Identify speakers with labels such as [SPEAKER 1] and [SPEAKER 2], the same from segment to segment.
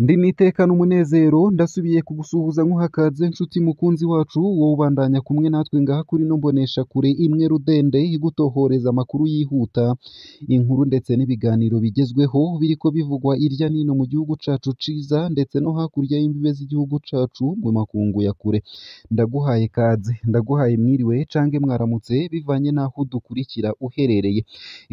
[SPEAKER 1] Ndi n'iteka n'umunezero ndasubiye kugusuhuza nkuhakaze nshuti mukunzi wacu, wowe ubandanya kumwe natwe ngaha kuri ino mboneshakure imwe rudende igutohoreza amakuru yihuta, inkuru ndetse n'ibiganiro bigezweho biriko bivugwa irya nino mu gihugu cacu ciza ndetse no hakurya y'imbibe z'igihugu cacu mu makungu ya kure. Ndaguhaye kaze, ndaguhaye mwiriwe canke mwaramutse bivanye n'aho udukurikira uherereye.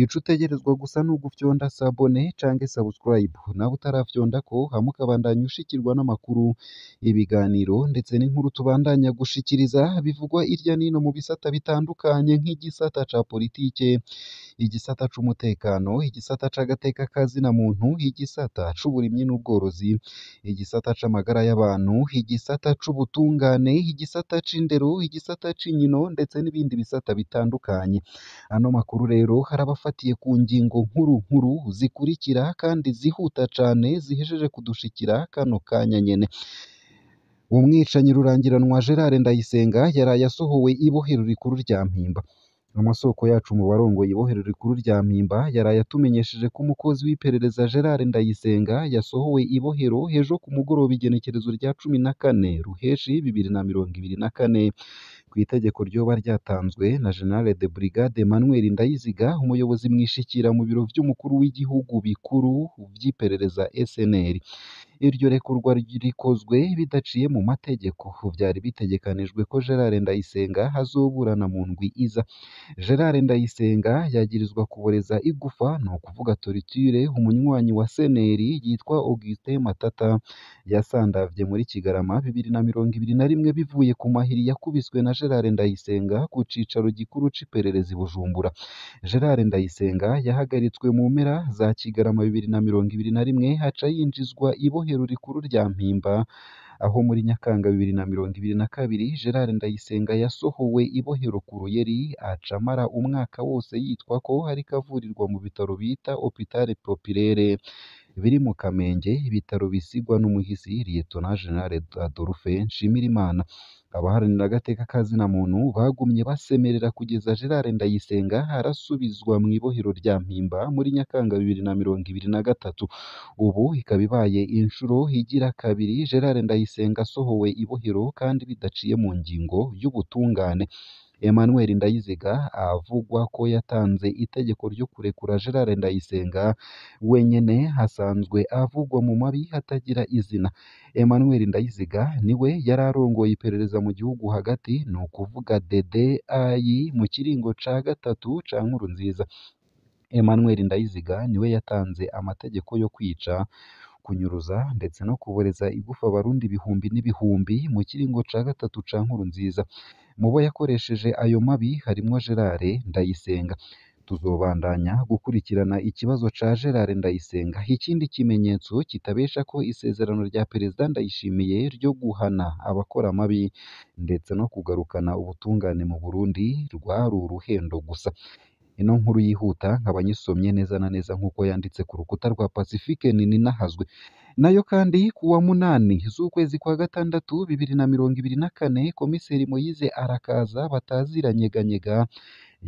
[SPEAKER 1] Ico utegerezwa gusa ni ugufyonda sabone canke subscribe, nawe utarafyondako hama ukabandanya ushikirwa n'amakuru, ibiganiro ndetse n'inkuru tubandanya gushikiriza bivugwa irya nino mu bisata bitandukanye nk'igisata ca politike, igisata c'umutekano, igisata c'agateka kazina muntu, igisata c'uburimyi n'ubworozi, igisata c'amagara y'abantu, igisata c'ubutungane, igisata c'indero, igisata c'inkino ndetse n'ibindi bisata bitandukanye. Ano makuru rero harabafatiye ku ngingo nkuru nkuru zikurikira kandi zihuta cane zihejeje kudushikira kano kanya nyene. Umwicanyi rurangiranwa Gerard Ndayisenga yaraye asohowe ibohero rikuru rya Mpimba. Amasoko yacu mu barongoye ibohero rikuru rya Mpimba yaraye atumenyesheje ko umukozi w'iperereza Gerard Ndayisenga yasohowe ibohero ejo ku mugoroba igenekerezo rya 14 Ruheshi 2024 kw'itegeko ryoba ryatanzwe na General de Brigade Emmanuel Ndayiziga, umuyobozi mwishikira mu biro vy'umukuru w'igihugu bikuru vy'iperereza SNL. Iryo rekurwa rikozwe bidaciye mu mategeko, vyari bitegekanijwe ko Gerard Ndayisenga azoburana mu ndwi iza. Gerard Ndayisenga yagirizwa kuboreza igufa, ni ukuvuga torture, umunywanyi wa SNL yitwa Augustin Matata yasandavye muri Kigarama 2021 bivuye ku mahiri yakubiswe na Gerard Ndayisenga ku cicaro gikuru c'iperereza i Bujumbura. Gerard Ndayisenga yahagaritswe mu mpera za Kigarama 2021 aca yinjizwa ibohero rikuru rya Mpimba, aho muri Nyakanga 2022 Gerard Ndayisenga yasohowe ibohero ku Ruyeri aca amara umwaka wose yitwa ko ariko avurirwa mu bitaro bita Hôpital Populaire biri mu Kamenge, ibitaro bisigwa n'umuhisi Lieutenant General Adolphe Nshimirimana. Abaharanira agateka kazina muntu bagumye basemerera kugeza Gerard Ndayisenga arasubizwa mu ibohero rya Mpimba muri Nyakanga 2023. Ubu ikaba ibaye inshuro igira kabiri Gerard Ndayisenga asohowe ibohero kandi bidaciye mu ngingo y'ubutungane. Emmanuel Ndayiziga avugwa ko yatanze itegeko ryo kurekura Gerard Ndayisenga wenyene asanzwe avugwa mu mabi atagira izina. Emmanuel Ndayiziga niwe yari arongoye iperereza mu gihugu hagati, ni ukuvuga DDI mu kiringo ca gatatu ca Nkurunziza. Emmanuel Ndayiziga niwe yatanze amategeko yo kwica, kunyuruza ndetse no kuboreza igufa abarundi ibihumbi n'ibihumbi mu kiringo ca gatatu ca Nkurunziza. Mu bo yakoresheje ayo mabi harimwo Gerard Ndayisenga. Tuzobandanya gukurikirana ikibazo ca Gerard Ndayisenga. Ikindi kimenyetso kitabesha ko isezerano rya Perezida Ndayishimiye ryo guhana abakora amabi ndetse no kugarukana ubutungane mu Burundi rwari uruhendo gusa. Ino nkuru yihuta nkaba nyisomye neza na neza nk'uko yanditse ku rukuta rwa Pacifique Nininahazwe. Nayo kandi ku wa 8 z'ukwezi kwa gatandatu 2024 Komiseri Moise Arakaza bataziranyeganyega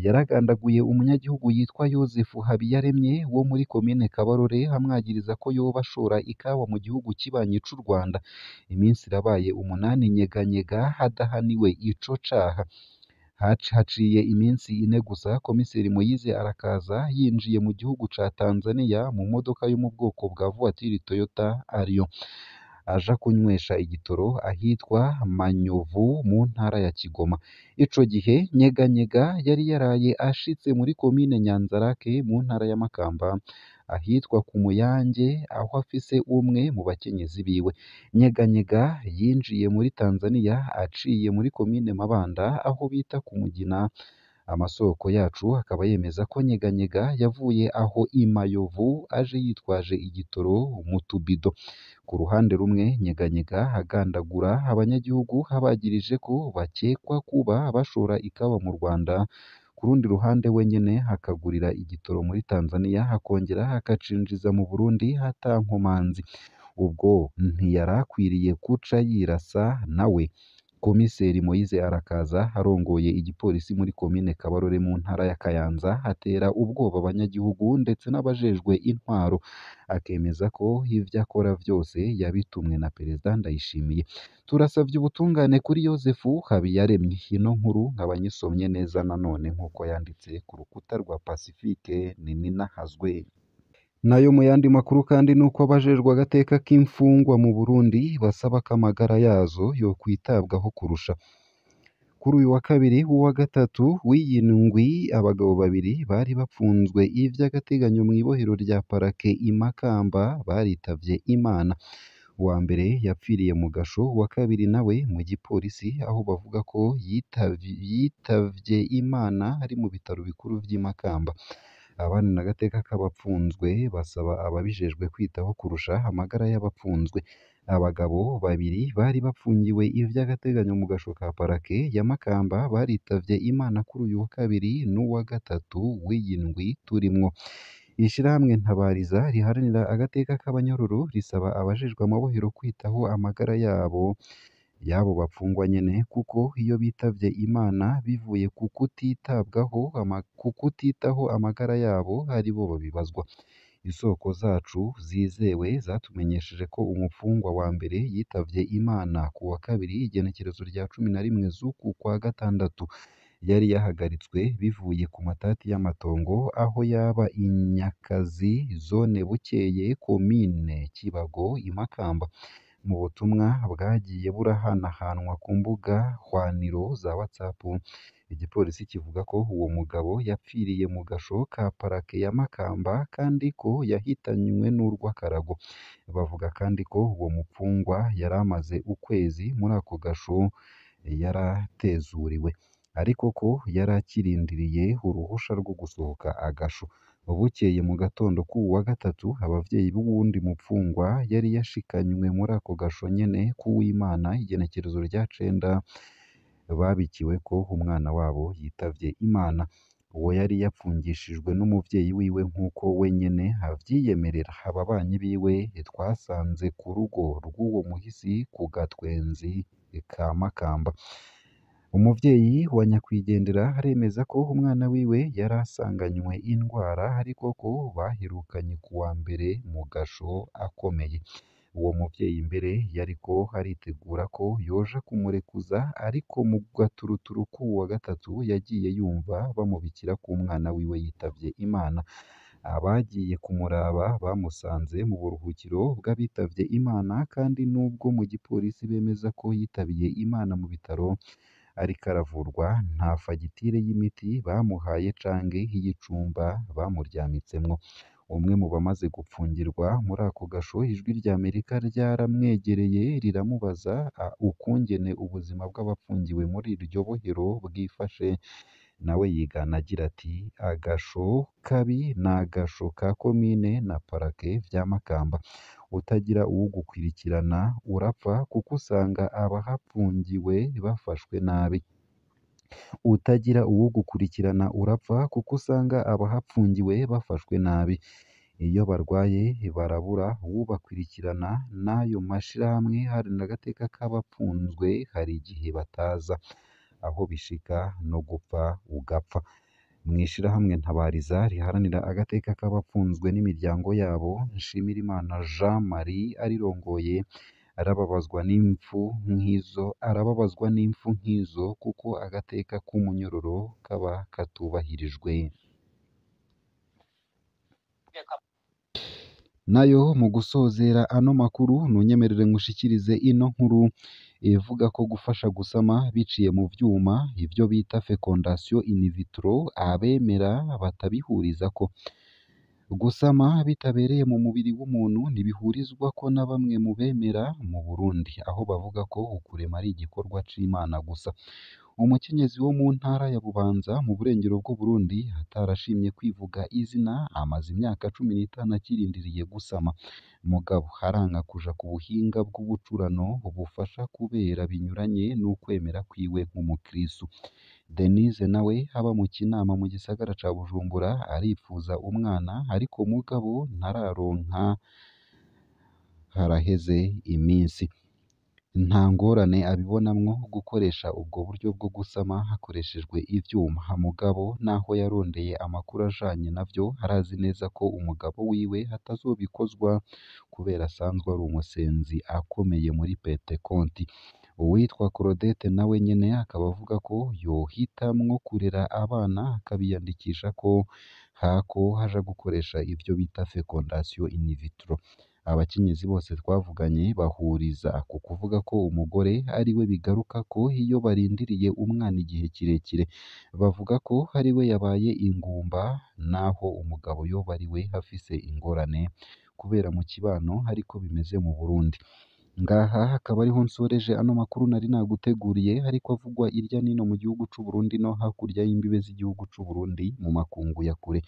[SPEAKER 1] yaragandaguye umunyagihugu yitwa Yozefu Habiyaremye wo muri komine Kabarore amwagiriza ko yoba ashora ikawa mu gihugu kibanyi c'u Rwanda. Iminsi irabaye 8 Nyeganyega hadahaniwe ico caha. Haciye iminsi ine gusa Komiseri Moise Arakaza yinjiye mu gihugu ca Tanzania mu modoka yo mu bwoko bwa voiture Toyota Arion, aja kunywesha igitoro ahitwa Manyovu mu ntara ya Kigoma. Ico gihe Nyeganyega yari yaraye ashitse muri komine Nyanzarake mu ntara ya Makamba ahitwa ku Muyange aho afise umwe mu bakenyezi biwe. Nyeganyega yinjiye muri Tanzania aciye muri komine Mabanda aho bita ku Mugina. Amasoko yacu akaba yemeza ko Nyeganyega yavuye aho i Mayovu aje yitwaje igitoro mu tubido. Ku ruhande rumwe Nyeganyega agandagura abanyagihugu abagirije ko bakekwa kuba bashora ikawa mu Rwanda, ku rundi ruhande wenyene akagurira igitoro muri Tanzania akongera akacinjiza mu Burundi ata nkomanzi. Ubwo ntiyarakwiriye kuca yirasa nawe. Komiseri Moise Arakaza arongoye igipolisi muri komine Kabarore mu ntara ya Kayanza atera ubwoba abanyagihugu ndetse n'abajejwe intwaro, akemeza ko ivyo akora vyose yabitumwe na Perezida Ndayishimiye. Turasavye ubutungane kuri Yozefu Habiyaremye. Ino nkuru nkaba nyisomye neza nanone nk'uko yanditse ku rukuta rwa Pacifique Nininahazwe. Nayo mu yandi makuru kandi nuko abajejwe agateka k'imfungwa mu Burundi basaba ko amagara yazo yokwitabwaho kurusha. Kuri uyu wa kabiri w'uwa gatatu w'iyi ndwi, abagabo babiri bari bapfunzwe ivy'agateganyo mw'ibohero rya Parake i Makamba baritavye Imana. Uwa mbere yapfiriye mu gasho, uwa kabiri nawe mu gipolisi, aho bavuga ko yitavye Imana ari mu bitaro bikuru vy'i Makamba. Abandi n'agateka k'abapfunzwe basaba ababijejwe kwitaho kurusha amagara y'abapfunzwe. Abagabo babiri bari bapfungiwe ivy'agateganyo mu gasho ka Parake ya Makamba baritavye Imana kuri uyu wa kabiri n'uwa gatatu w'iyi ndwi turimwo. Ishirahamwe Ntabariza riharanira agateka k'abanyororo risaba abajejwe amabohero kwitaho amagara yabo y'abo bapfungwa nyene, kuko iyo bitavye Imana bivuye ku kutitabwaho ku kutitaho amagara yabo aribo babibazwa. Isoko zacu zizewe zatumenyesheje ko umupfungwa wa mbere yitavye Imana ku wa kabiri igenekerezo rya 11 z'uku kwa gatandatu. Yari yahagaritswe bivuye ku matati y'amatongo aho yaba i Nyakazi zone Bukeye komine Kibago i Makamba. Mu butumwa bwagiye burahanahanwa ku mbuga hwaniro za WhatsApp, igipolisi kivuga ko uwo mugabo yapfiriye mu gasho ka Parake ya Makamba kandi ko yahitanywe n'urw'akarago. Bavuga kandi ko uwo mupfungwa yari amaze ukwezi muri ako gasho yaratezuriwe, ariko ko yari akirindiriye uruhusha rwo gusohoka agasho. Bukeye mu gatondo k'uwu wa gatatu, abavyeyi b'uwundi mupfungwa yari yashikanywe muri ako gasho nyene k'Uwimana igenekerezo rya 9 babikiwe ko umwana wabo yitavye Imana. Uwo yari yapfungishijwe n'umuvyeyi wiwe nk'uko we nyene avyiyemerera. Ababanyi biwe twasanze ku rugo rw'uwo muhisi ku Gatwenzi ka Makamba. Umuvyeyi wa nyakwigendera aremeza ko umwana wiwe yari asanganywe indwara, ariko ko baherukanye ku wa mbere mu gasho akomeye. Uwo muvyeyi mbere yariko aritegura ko yoja kumurekuza, ariko mu gaturuturu k'uwu wa gatatu yagiye yumva bamubikira ko umwana wiwe yitavye Imana. Abagiye kumuraba bamusanze mu buruhukiro bw'abitavye Imana, kandi nubwo mu gipolisi bemeza ko yitabiye Imana mu bitaro ariko aravurwa, nta fagitire y'imiti bamuhaye canke iy'icumba bamuryamitsemwo. Umwe mu bamaze gupfungirwa muri ako gasho, Ijwi ry'Amerika ryaramwegereye riramubaza ukungene ubuzima bw'abapfungiwe muri iryo bohero bwifashe, nawe yigana agira ati: "Agasho kabi ni agasho ka komine na parake vya Makamba. Utagira uwugukwirikirana urapfa kuko usanga abahapfungiwe bafashwe nabi. Utagira uwugukurikirana urapfa kuko usanga abahapfungiwe bafashwe nabi. Iyo barwaye barabura uwubakwirikirana, n'ayo mashirahamwe aharanira agateka k'abapfunzwe hari igihe bataza. Aho bishika no gupfa ugapfa." Mw'ishirahamwe Ntabariza riharanira agateka k'abapfunzwe n'imiryango yabo, Nshimirimana Jean Marie arirongoye arababazwa n'imfu nk'izo kuko agateka k'umunyororo kaba katubahirijwe. Nayo mu gusozera ano makuru, nunyemerere nkushikirize ino nkuru ivuga ko gufasha gusama biciye mu vyuma, ivyo bita fécondation in vitro, abemera batabihurizako. Gusama bitabereye mu mubiri w'umuntu ntibihurizwako na bamwe mu bemera mu Burundi, aho bavuga ko ukurema ari igikorwa c'Imana gusa. Umukenyezi wo mu ntara ya Bubanza mu burengero bw'Uburundi atarashimye kwivuga izina, amaze imyaka 15 akirindiriye gusama. Mugabo aranka kuja ku buhinga bw'ubucurano bufasha kubera binyuranye n'ukwemera kwiwe nk'umukristo. Denise nawe aba mu Kinama mu gisagara ca Bujumbura aripfuza umwana, ariko mugabo ntararonka haraheze iminsi. Nta ngorane abibonamwo gukoresha ubwo buryo bwo gusama hakoreshejwe ivyuma. Mugabo naho yarondeye amakuru ajanye navyo, arazi neza ko umugabo wiwe atazobikozwa kubera asanzwe ari umusenzi akomeye muri Pentekonti. Uwitwa Claudette nawe nyene akaba avuga ko yohitamwo kurera abana akabiyandikisha ko hako haja gukoresha ivyo bita fecondation in vitro. Abakenyezi bose twavuganye bahuriza ku kuvuga ko umugore ari we bigaruka ko iyo barindiriye umwana igihe kirekire. Bavuga ko ari we yabaye ingumba naho umugabo yoba ari we afise ingorane kubera mu kibano ariko bimeze mu Burundi. Ngaha akaba ariho nsoreje ano makuru nari naguteguriye ariko avugwa irya nino mu gihugu c'u Burundi no hakurya y'imbibe z'igihugu c'u Burundi mu makungu ya kure.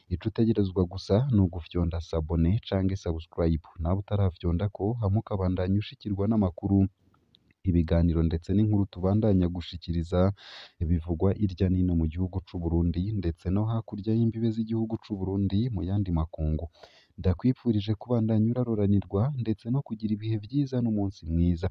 [SPEAKER 1] Ico utegerezwa gusa ni ugufyonda sabone canke subscribe, nawe utaravyondako hama ukabandanya ushikirwa n'amakuru, ibiganiro ndetse n'inkuru tubandanya gushikiriza bivugwa irya nino mu gihugu c'u Burundi ndetse no hakurya y'imbibe z'igihugu c'u Burundi mu yandi makungu. Ndakwifurije kubandanya uraroranirwa ndetse no kugira ibihe vyiza n'umunsi mwiza.